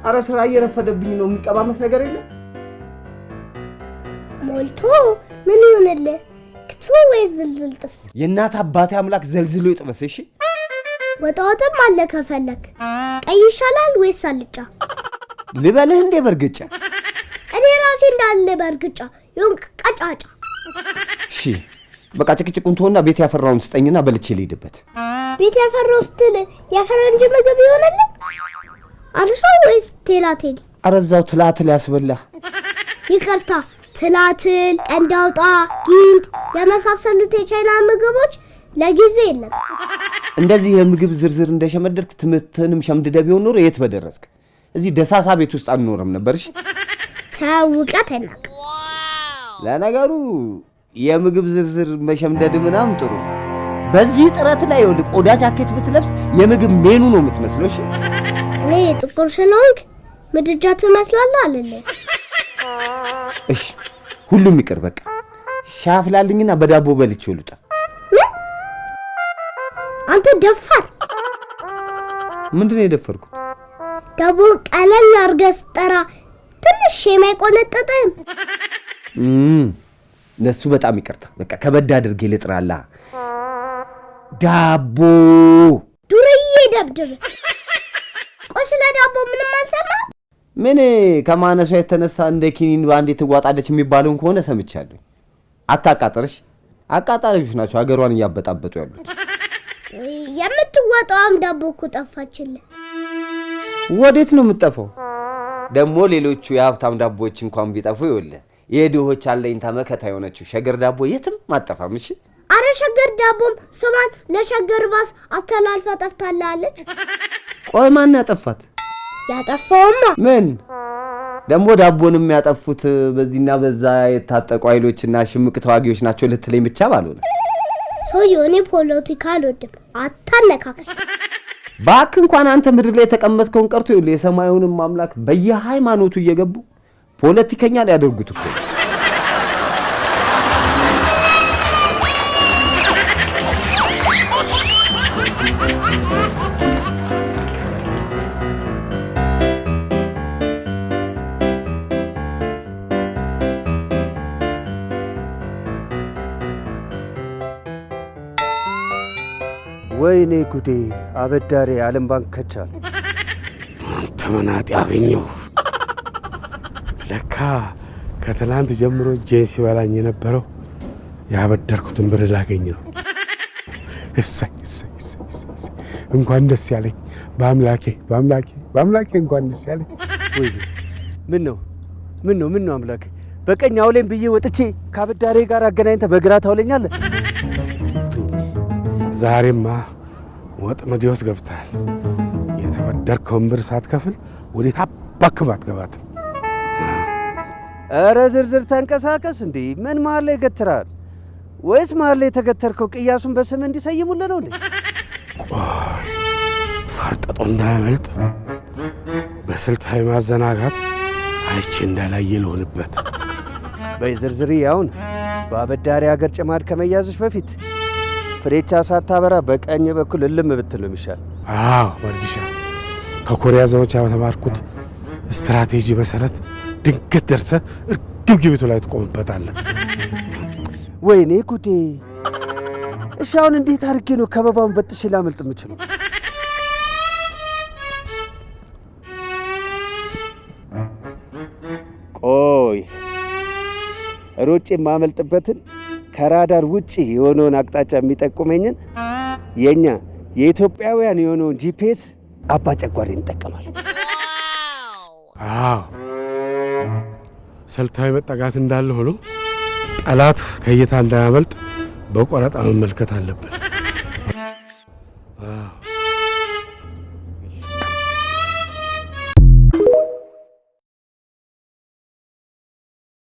አረ ስራ እየረፈደብኝ ነው። የሚቀባመስ ነገር የለም። ሞልቶ ምን ይሆንልህ? ክትፎ ወይ ዝልዝል ጥብስ? የእናት አባቴ አምላክ ዘልዝሎ ይጥበስ። እሺ ወጣወጥም አለ ከፈለክ። ቀይ ይሻላል ወይስ አልጫ? ልበልህ እንዴ በርግጫ? እኔ ራሴ እንዳለ በርግጫ ይሁን ቀጫጫ። እሺ በቃ ጭቅጭቁን ተወና ቤት ያፈራውን ስጠኝና በልቼ ልሂድበት። ቤት ያፈራው ስትል የፈረንጅ ምግብ ይሆንልህ? አልሶ ወይስ ቴላቴል? ኧረ እዛው ትላትል ያስበላህ። ይቅርታ ትላትል፣ ቀንዳውጣ፣ ጊንጥ የመሳሰሉት የቻይና ምግቦች ለጊዜው የለም። እንደዚህ የምግብ ዝርዝር እንደሸመደድክ ትምህርትንም ሸምድደህ ቢሆን ኖሮ የት በደረስክ። እዚህ ደሳሳ ቤት ውስጥ አንኖርም ነበር። እሺ ተው እውቀት አይናቅም። ለነገሩ የምግብ ዝርዝር መሸምደድ ምናምን ጥሩ ነው። በዚህ ጥረት ላይ ይኸውልህ ቆዳ ጃኬት ብትለብስ የምግብ ሜኑ ነው የምትመስለው። እሺ እኔ ጥቁር ስለሆንክ ምድጃ ትመስላለህ አልልህ። እሺ ሁሉም ይቅር በቃ ሻፍላልኝና በዳቦ በልቼ ልውጣ። ምን አንተ ደፋር! ምንድን ነው የደፈርኩት? ዳቦን ቀለል አድርገህ ስትጠራ ትንሽ የማይቆነጥጥም። ለሱ በጣም ይቅርታ። በቃ ከበድ አድርጌ ልጥራላ። ዳቦ ዱርዬ ደብድብ። ቆይ ስለ ዳቦ ምንም አልሰማህም? ምን ከማነሷ የተነሳ እንደ ኪኒን በአንዴ ትዋጣለች የሚባለውን ከሆነ ሰምቻለሁ። አታቃጥርሽ። አቃጣሪዎች ናቸው ሀገሯን እያበጣበጡ ያሉት። የምትዋጣዋም ዳቦ እኮ ጠፋችልህ። ወዴት ነው የምትጠፋው? ደግሞ ሌሎቹ የሀብታም ዳቦዎች እንኳን ቢጠፉ ይኸውልህ የድሆች አለኝታ መከታ የሆነችው ሸገር ዳቦ የትም አጠፋም። እሺ አረ ሸገር ዳቦም ስሟን ለሸገር ባስ አስተላልፋ ጠፍታለች። ቆይ ማን ያጠፋት? ያጠፋውማ ምን ደግሞ ዳቦንም ያጠፉት በዚህና በዛ የታጠቁ ኃይሎችና ሽምቅ ተዋጊዎች ናቸው ልትለኝ ብቻ ባልሆነ። ሰውዬው እኔ ፖለቲካ አልወድም፣ አታነካካኝ። እባክህ እንኳን አንተ ምድር ላይ የተቀመጥከውን ቀርቶ ይኸውልህ የሰማዩንም አምላክ በየሃይማኖቱ እየገቡ ፖለቲከኛ ሊያደርጉት እኮ ነው። ወይኔ ጉዴ! አበዳሪ ዓለም ባንክ ከቻል። አንተ መናጤ አገኘሁ። ለካ ከትላንት ጀምሮ እጄን ሲበላኝ የነበረው ያበደርኩትን ብር ላገኝ ነው። እሰይ እሰይ እሰይ እሰይ! እንኳን ደስ ያለኝ በአምላኬ በአምላኬ በአምላኬ እንኳን ደስ ያለኝ። ወይኔ ምን ነው ምን ነው ምን ነው አምላኬ፣ በቀኝ አውለኝ ብዬ ወጥቼ ከአበዳሪ ጋር አገናኝተህ በግራ ታውለኛለህ? ዛሬማ ወጥመዴ ውስጥ ገብተሃል። የተበደርከውን ብር ሳትከፍል ወዴት አባክም አትገባትም። ኧረ ዝርዝር ተንቀሳቀስ እንዴ! ምን መሀል ላይ ገትራል? ወይስ መሀል ላይ የተገተርከው ቅያሱን በስም እንዲሰይሙልህ ነው እንዴ? ቆይ ፈርጥጦ እንዳያመልጥ በስልታዊ ማዘናጋት አይቼ እንዳላየ ልሆንበት። በይ ዝርዝር፣ አሁን በአበዳሪ ሀገር ጭማድ ከመያዝሽ በፊት ፍሬቻ ሳታበራ በቀኝ በኩል እልም ብትል ነው የሚሻል። አዎ መርጊሻ፣ ከኮሪያ ዘመቻ በተማርኩት ስትራቴጂ መሰረት ድንገት ደርሰህ እርግብግቢቱ ላይ ትቆምበታለህ። ወይኔ ጉዴ! እሺ አሁን እንዴት አድርጌ ነው ከበባውን በጥሼ ላመልጥ የምችለው? ቆይ ሮጬ የማመልጥበትን ከራዳር ውጪ የሆነውን አቅጣጫ የሚጠቁመኝን የኛ የኢትዮጵያውያን የሆነውን GPS አባ ጨጓሬ እንጠቀማለን። አዎ ስልታዊ መጠጋት እንዳለ ሆኖ ጠላት ከእይታ እንዳያመልጥ በቆረጣ መመልከት አለብን።